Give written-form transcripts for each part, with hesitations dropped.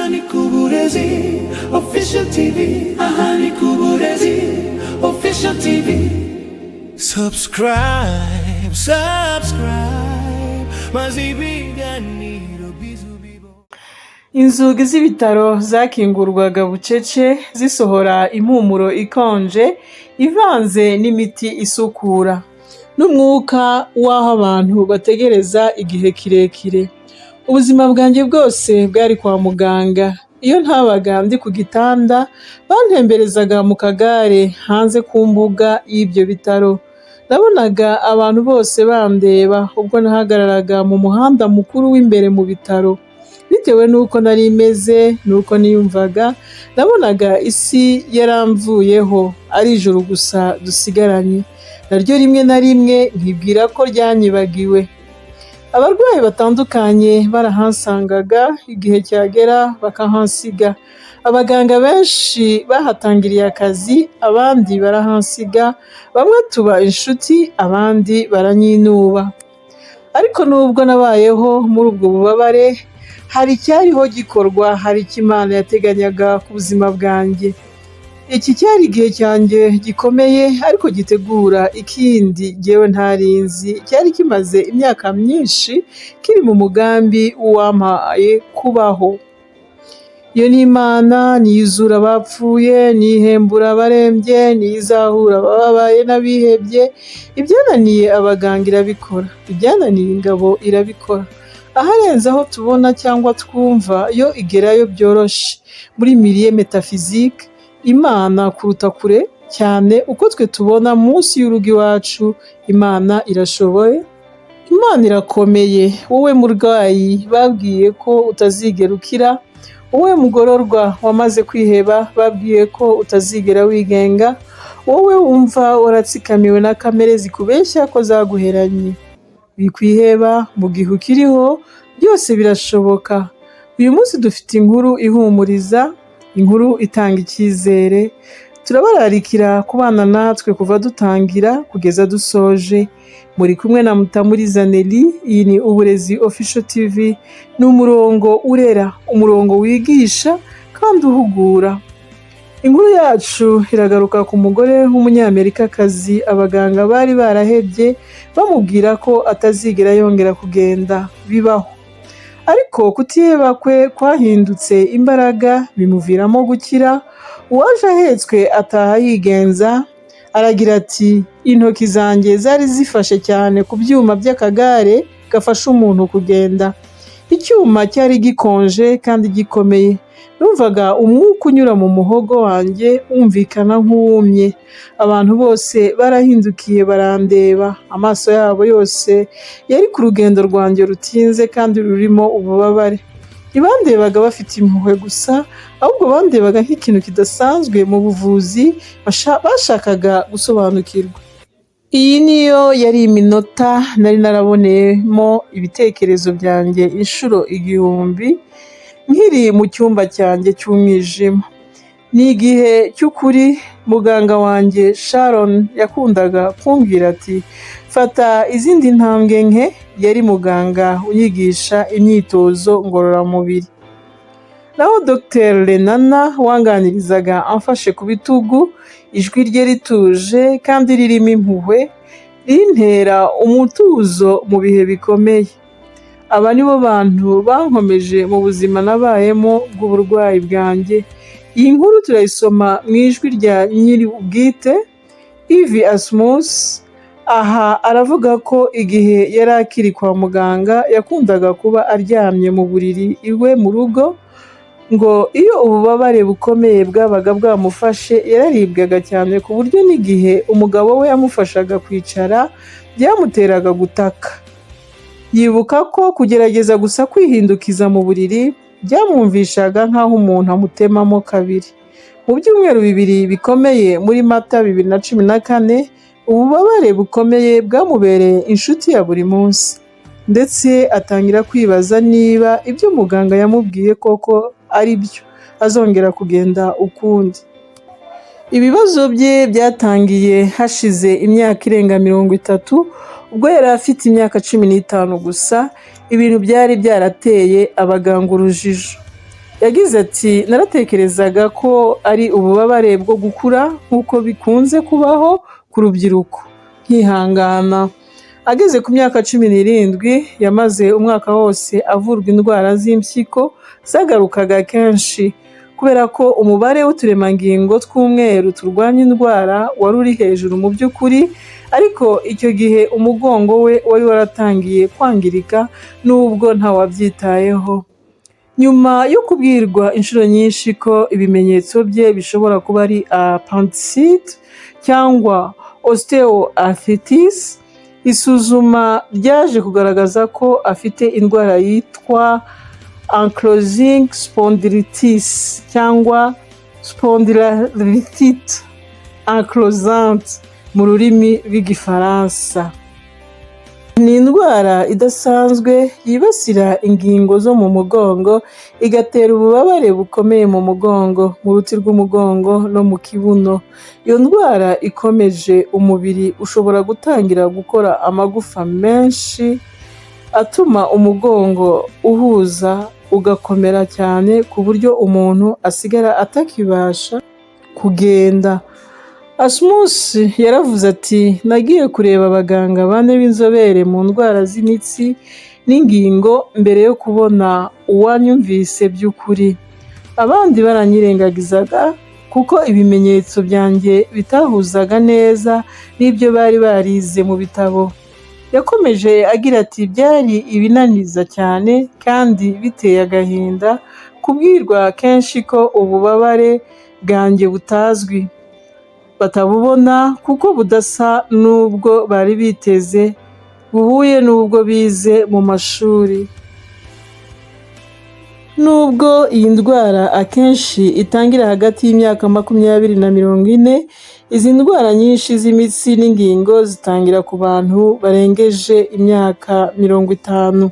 Aha ni ku Burezi Official TV. Aha ni ku Burezi Official TV. Subscribe, subscribe, maze ibiganiro bizubibo. Inzugi z'ibitaro zakingurwaga bucece, zisohora impumuro ikonje ivanze n'imiti isukura n'umwuka w'aho abantu bategereza igihe kirekire. Ubuzima bwanjye bwose bwari kwa muganga. Iyo ntabaga ndi ku gitanda, bantemberezaga mu kagare hanze ku mbuga y'ibyo bitaro. Nabonaga abantu bose bandeba ubwo nahagararaga mu muhanda mukuru w'imbere mu bitaro. Bitewe n'uko nari meze n'uko niyumvaga, nabonaga isi yaramvuyeho, ari ijuru gusa dusigaranye. Naryo rimwe na rimwe nkibwira ko ryanyibagiwe. Abarwayi batandukanye barahansangaga, igihe cyagera bakahansiga. Abaganga benshi bahatangiriye akazi, abandi barahansiga, bamwe tuba inshuti, abandi baranyinuba. Ariko nubwo nabayeho muri ubwo bubabare, hari icyariho gikorwa, hari icyo Imana yateganyaga ku buzima bwanjye. Iki cyari igihe cyanjye gikomeye ariko gitegura ikindi jyewe ntari nzi, cyari kimaze imyaka myinshi kiri mu mugambi w'uwampaye kubaho. Iyo ni Imana, niyo izura abapfuye, niyo ihembura abarembye, niyo izahura abababaye n'abihebye. Ibyananiye abaganga irabikora, ibyananiye ingabo irabikora. Aharenze aho tubona cyangwa twumva, yo igerayo byoroshe. Muri milieu métaphysique, Imana kuruta kure cyane uko twe tubona munsi y'urugo iwacu. Imana irashoboye, Imana irakomeye. Wowe murwayi babwiye ko utazigera ukira, wowe mugororwa wamaze kwiheba babwiye ko utazigera wigenga, wowe wumva waratsikamiwe na kamere zikubeshya ko zaguheranye, wikwiheba. Mu gihe ukiriho byose birashoboka. Uyu munsi dufite inkuru ihumuriza, inkuru itanga icyizere. Turabararikira kubana natwe kuva dutangira kugeza dusoje. Muri kumwe na Mutamuriza Nelly. Iyi ni Uburezi Official TV, ni umurongo urera, umurongo wigisha kandi uhugura. Inkuru yacu iragaruka ku mugore w'Umunyamerikakazi abaganga bari barahebye, bamubwira ko atazigera yongera kugenda bibaho. Ariko kutiheba kwe kwahindutse imbaraga, bimuviramo gukira. Uwaje ahetswe ataha yigenza. Aragira ati: "Intoki zanjye zari zifashe cyane ku byuma by'akagare gafasha umuntu kugenda. Icyuma cyari gikonje kandi gikomeye. Numvaga umwuka unyura mu muhogo wanjye wumvikana nk'uwumye. Abantu bose barahindukiye barandeba. Amaso yabo yose yari ku rugendo rwanjye rutinze kandi rurimo ububabare. Ntibandebaga bafite impuhwe gusa, ahubwo bandebaga nk'ikintu kidasanzwe mu buvuzi bashakaga gusobanukirwa." Iyi niyo yari iminota nari naraboneyemo ibitekerezo byanjye inshuro 1000 nkiri mu cyumba cyanjye cy'umwijima. Ni igihe cy'ukuri. Muganga wanjye Sharon yakundaga kumbwira ati: "Fata izindi ntambwe nke." Yari muganga unyigisha imyitozo ngororamubiri. Naho Dr Renana wanganirizaga amfashe ku bitugu, ijwi rye rituje kandi ririmo impuhwe, rintera umutuzo mu bihe bikomeye. Aba nibo bantu bankomeje mu buzima nabayemo bw'uburwayi bwanjye. Iyi nkuru turayisoma mu ijwi rya nyiri ubwite, Ivy Asmus. Aha aravuga ko igihe yari akiri kwa muganga yakundaga kuba aryamye mu buriri iwe mu rugo. Ngo iyo ububabare bukomeye bwabaga bwamufashe, yararibwaga cyane ku buryo n'igihe umugabo we yamufashaga kwicara byamuteraga gutaka. Yibuka ko kugerageza gusa kwihindukiza mu buriri byamwumvishaga nk'aho umuntu amutemamo kabiri. Mu byumweru 2 bikomeye muri Mata 2014, ububabare bukomeye bwamubereye inshuti ya buri munsi, ndetse atangira kwibaza niba ibyo muganga yamubwiye koko ari byo, azongera kugenda ukundi. Ibibazo bye byatangiye hashize imyaka irenga 30, ubwo yari afite imyaka 15 gusa. Ibintu byari byarateye abaganga urujijo. Yagize ati: "Naratekerezaga ko ari ububabare bwo gukura nk'uko bikunze kubaho ku rubyiruko, nkihangana." Ageze ku myaka 17, yamaze umwaka wose avurwa indwara z'impyiko zagarukaga kenshi, kubera ko umubare w'uturemangingo tw'umweru turwanya indwara wari uri hejuru mu by'ukuri, ariko icyo gihe umugongo we wari waratangiye kwangirika nubwo ntawabyitayeho. Nyuma yo kubwirwa inshuro nyinshi ko ibimenyetso bye bishobora kuba ari appendicite cyangwa osteoarthritis, isuzuma ryaje kugaragaza ko afite indwara yitwa ankylosing spondylitis cyangwa spondylarthrite ankylosante mu rurimi rw'Igifaransa. Ni indwara idasanzwe yibasira ingingo zo mu mugongo, igatera ububabare bukomeye mu mugongo, mu ruti rw'umugongo no mu kibuno. Iyo ndwara ikomeje, umubiri ushobora gutangira gukora amagufa menshi atuma umugongo uhuza ugakomera cyane, ku buryo umuntu asigara atakibasha kugenda. Asmus yaravuze ati: "Nagiye kureba abaganga bane b'inzobere mu ndwara z'imitsi n'ingingo mbere yo kubona uwanyumvise by'ukuri. Abandi baranyirengagizaga kuko ibimenyetso byanjye bitahuzaga neza n'ibyo bari barize mu bitabo." Yakomeje agira ati: "Byari ibinaniza cyane kandi biteye agahinda kubwirwa kenshi ko ububabare bwanjye butazwi, batabubona kuko budasa n'ubwo bari biteze, buhuye n'ubwo bize mu mashuri." Nubwo iyi ndwara akenshi itangira hagati y'imyaka 20 na 40, izi ndwara nyinshi z'imitsi n'ingingo zitangira ku bantu barengeje imyaka 50.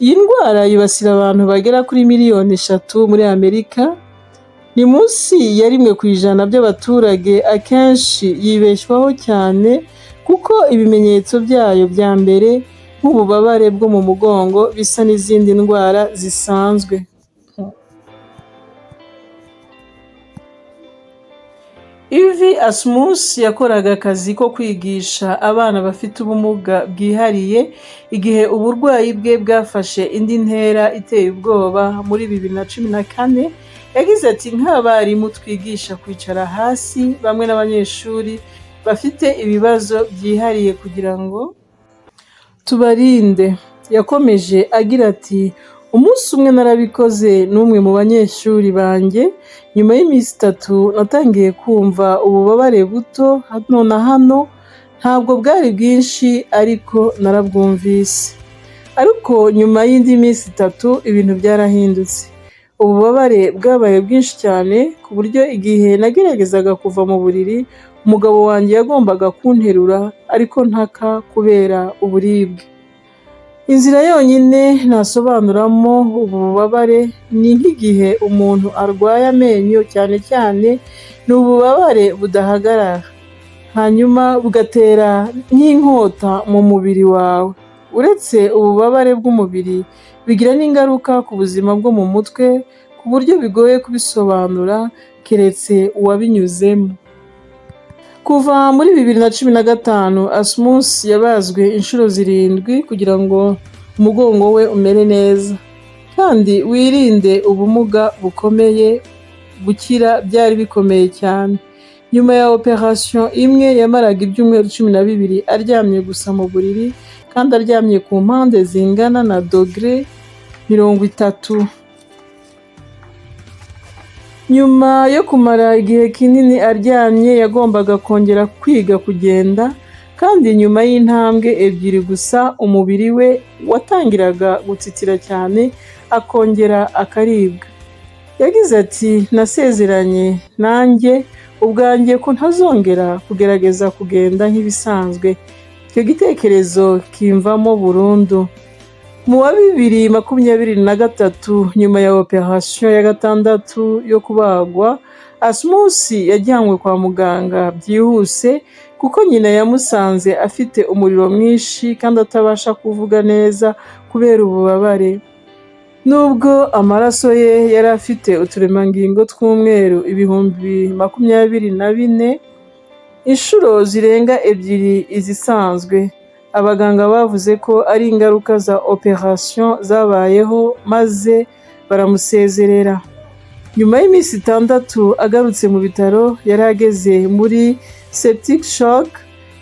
Iyi ndwara yibasira abantu bagera kuri miliyoni 3 muri Amerika, ni munsi ya 1% by'abaturage. Akenshi yibeshywaho cyane kuko ibimenyetso byayo bya mbere nk'ububabare bwo mu mugongo bisa n'izindi ndwara zisanzwe. Ivy Asmus yakoraga akazi ko kwigisha abana bafite ubumuga bwihariye igihe uburwayi bwe bwafashe indi ntera iteye ubwoba muri 2014. Yagize ati: "Nk'abarimu twigisha kwicara hasi bamwe n'abanyeshuri bafite ibibazo byihariye kugira ngo tubarinde." Yakomeje agira ati: "Umunsi umwe narabikoze n'umwe mu banyeshuri banjye. Nyuma y'iminsi 3 natangiye kumva ububabare buto hano na hano. Ntabwo bwari bwinshi, ariko narabwumvise. Ariko nyuma y'indi minsi 3 ibintu byarahindutse. Ububabare bwabaye bwinshi cyane ku buryo igihe nageragezaga kuva mu buriri, umugabo wanjye yagombaga kunterura ariko ntaka kubera uburibwe. Inzira yonyine nasobanuramo ubu bubabare ni nk'igihe umuntu arwaye amenyo cyane cyane. Ni ububabare budahagarara, hanyuma bugatera nk'inkota mu mubiri wawe. Uretse ububabare bw'umubiri, bigira n'ingaruka ku buzima bwo mu mutwe ku buryo bigoye kubisobanura keretse uwabinyuzemo." Kuva muri 2015, Asmus yabazwe inshuro zirindwi kugira ngo umugongo we umere neza kandi wirinde ubumuga bukomeye. Gukira byari bikomeye cyane. Nyuma ya operation imwe yamaraga ibyumweru 12 aryamye gusa mu buriri, kandi aryamye ku mpande zingana na dogere 30. Nyuma yo kumara igihe kinini aryamye, yagombaga kongera kwiga kugenda, kandi nyuma y'intambwe ebyiri gusa umubiri we watangiraga gutitira cyane akongera akaribwa. Yagize ati: "Nasezeranye nanjye ubwanjye ko ntazongera kugerageza kugenda nk'ibisanzwe. Icyo gitekerezo kimvamo burundu." Mu wa 2023, nyuma ya operation ya gatandatu yo kubagwa, Asmus yajyanywe kwa muganga byihuse kuko nyina yamusanze afite umuriro mwinshi kandi atabasha kuvuga neza kubera ububabare. Nubwo amaraso ye yari afite uturemangingo tw'umweru 24,000, inshuro zirenga ebyiri izisanzwe, abaganga bavuze ko ari ingaruka za operation zabayeho, maze baramusezerera. Nyuma y'iminsi 6 agarutse mu bitaro, yari ageze muri septic shock,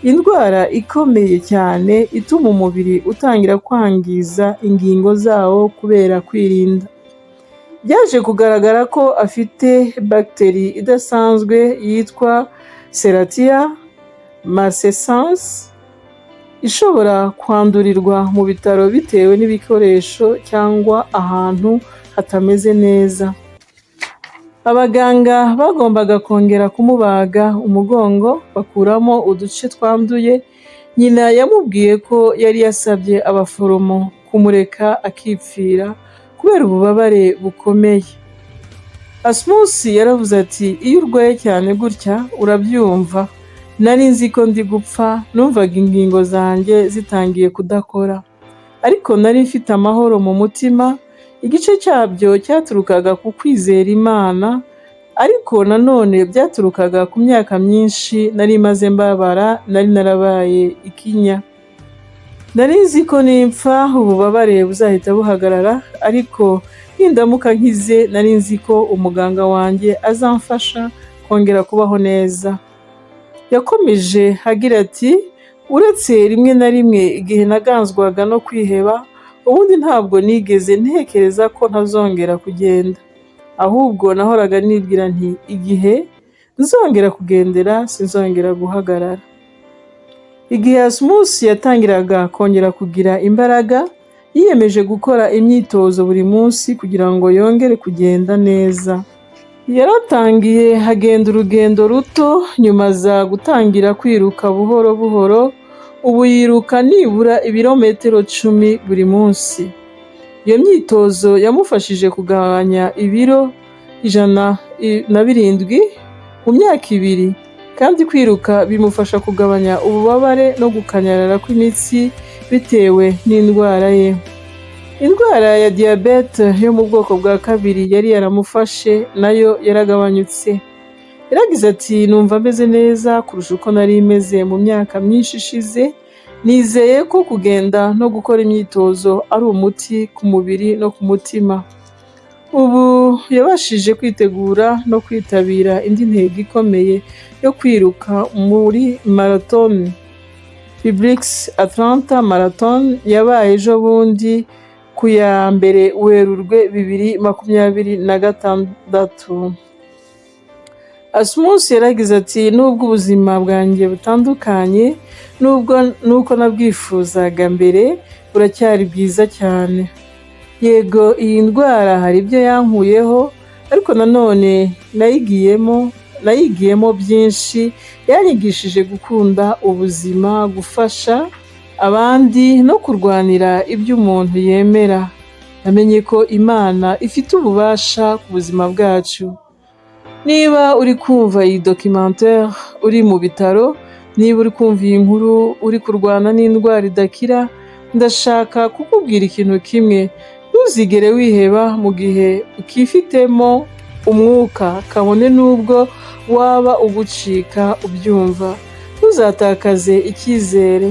indwara ikomeye cyane ituma umubiri utangira kwangiza ingingo zawo kubera kwirinda. Byaje kugaragara ko afite bagiteri idasanzwe yitwa Serratia marcescens, ishobora kwandurirwa mu bitaro bitewe n'ibikoresho cyangwa ahantu hatameze neza. Abaganga bagombaga kongera kumubaga umugongo bakuramo uduce twanduye. Nyina yamubwiye ko yari yasabye abaforomo kumureka akipfira kubera ububabare bukomeye. Asmus yaravuze ati: "Iyo urwaye cyane gutya urabyumva. Nari nzi ko ndi gupfa, numvaga ingingo zanjye zitangiye kudakora. Ariko nari mfite amahoro mu mutima. Igice cyabyo cyaturukaga ku kwizera Imana, ariko nanone byaturukaga ku myaka myinshi nari maze mbabara, nari narabaye ikinya. Nari nzi ko nimpfa ububabare buzahita buhagarara, ariko nindamuka nkize nari nzi ko umuganga wanjye azamfasha kongera kubaho neza." Yakomeje agira ati: "Uretse rimwe na rimwe igihe naganzwaga no kwiheba, ubundi ntabwo nigeze ntekereza ko ntazongera kugenda. Ahubwo nahoraga nibwira nti igihe nzongera kugendera sinzongera guhagarara." Igihe Asmus yatangiraga kongera kugira imbaraga, yiyemeje gukora imyitozo buri munsi kugira ngo yongere kugenda neza. Yaratangiye agenda urugendo ruto, nyuma aza gutangira kwiruka buhoro buhoro. Ubu yiruka nibura ibirometero 10 buri munsi. Iyo myitozo yamufashije kugabanya ibiro 107 mu myaka 2, kandi kwiruka bimufasha kugabanya ububabare no gukanyarara kw'imitsi bitewe n'indwara ye. Indwara ya diyabete yo mu bwoko bwa kabiri yari yaramufashe nayo yaragabanyutse. Yaragize ati: "Numva meze neza kurusha uko nari meze mu myaka myinshi ishize. Nizeye ko kugenda no gukora imyitozo ari umuti ku mubiri no ku mutima." Ubu yabashije kwitegura no kwitabira indi ntego ikomeye yo kwiruka muri marathon Publix Atlanta Marathon yabaye ejo bundi ku ya 1 Werurwe 2026. Asmus yaragize ati: "Nubwo ubuzima bwanjye butandukanye nubwo nuko nabwifuzaga mbere, buracyari bwiza cyane. Yego, iyi ndwara hari ibyo yankuyeho, ariko nanone nayigiyemo byinshi. Yanyigishije gukunda ubuzima, gufasha abandi no kurwanira ibyo umuntu yemera. Namenye ko Imana ifite ububasha ku buzima bwacu." Niba uri kumva iyi documentaire uri mu bitaro, niba uri kumva iyi nkuru uri kurwana n'indwara idakira, ndashaka kukubwira ikintu kimwe: ntuzigere wiheba mu gihe ukifitemo umwuka, kabone n'ubwo waba ugucika ubyumva. Ntuzatakaze icyizere.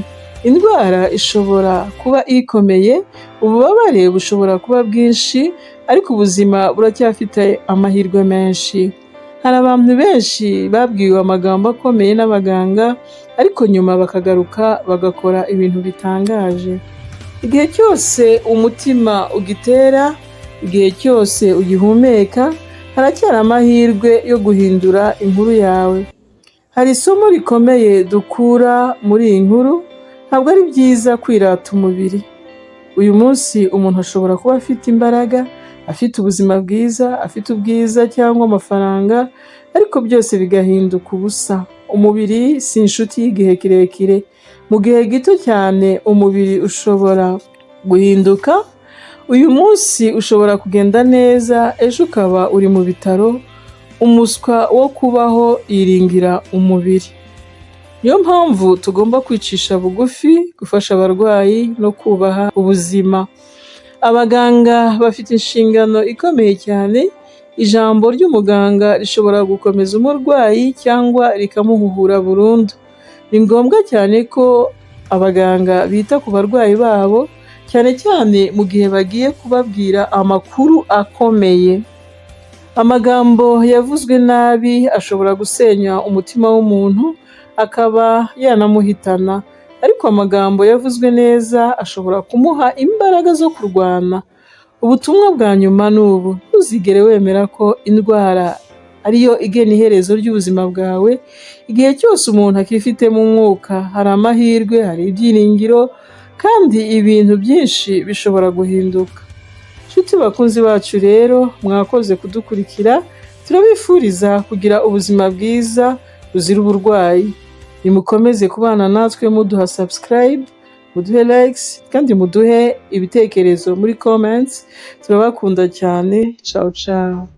Indwara ishobora kuba ikomeye, ububabare bushobora kuba bwinshi, ariko ubuzima buracyafite amahirwe menshi. Hari abantu benshi babwiwe amagambo akomeye n'abaganga, ariko nyuma bakagaruka bagakora ibintu bitangaje. Igihe cyose umutima ugitera, igihe cyose ugihumeka, haracyari amahirwe yo guhindura inkuru yawe. Hari isomo rikomeye dukura muri iyi nkuru: ntabwo ari byiza kwirata umubiri. Uyu munsi umuntu ashobora kuba afite imbaraga, afite ubuzima bwiza, afite ubwiza cyangwa amafaranga, ariko byose bigahinduka ubusa. Umubiri si inshuti y'igihe kirekire. Mu gihe gito cyane umubiri ushobora guhinduka. Uyu munsi ushobora kugenda neza, ejo ukaba uri mu bitaro. Umuswa wo kubaho yiringira umubiri. Niyo mpamvu tugomba kwicisha bugufi, gufasha abarwayi no kubaha ubuzima. Abaganga bafite inshingano ikomeye cyane, ijambo ry'umuganga rishobora gukomeza umurwayi cyangwa rikamuhuhura burundu. Ni ngombwa cyane ko abaganga bita ku barwayi babo, cyane cyane mu gihe bagiye kubabwira amakuru akomeye. Amagambo yavuzwe nabi ashobora gusenya umutima w'umuntu, akaba yanamuhitana, ariko amagambo yavuzwe neza ashobora kumuha imbaraga zo kurwana. Ubutumwa bwa nyuma ni ubu: ntuzigere wemera ko indwara ariyo igena iherezo ry'ubuzima bwawe. Igihe cyose umuntu akifitemo umwuka, hari amahirwe, hari ibyiringiro, kandi ibintu byinshi bishobora guhinduka. Nshuti bakunzi bacu rero, mwakoze kudukurikira, turabifuriza kugira ubuzima bwiza buzira uburwayi. Nimukomeze kubana natwe muduha subscribe, muduhe likes, kandi muduhe ibitekerezo muri comments. Turabakunda cyane. Ciao ciao.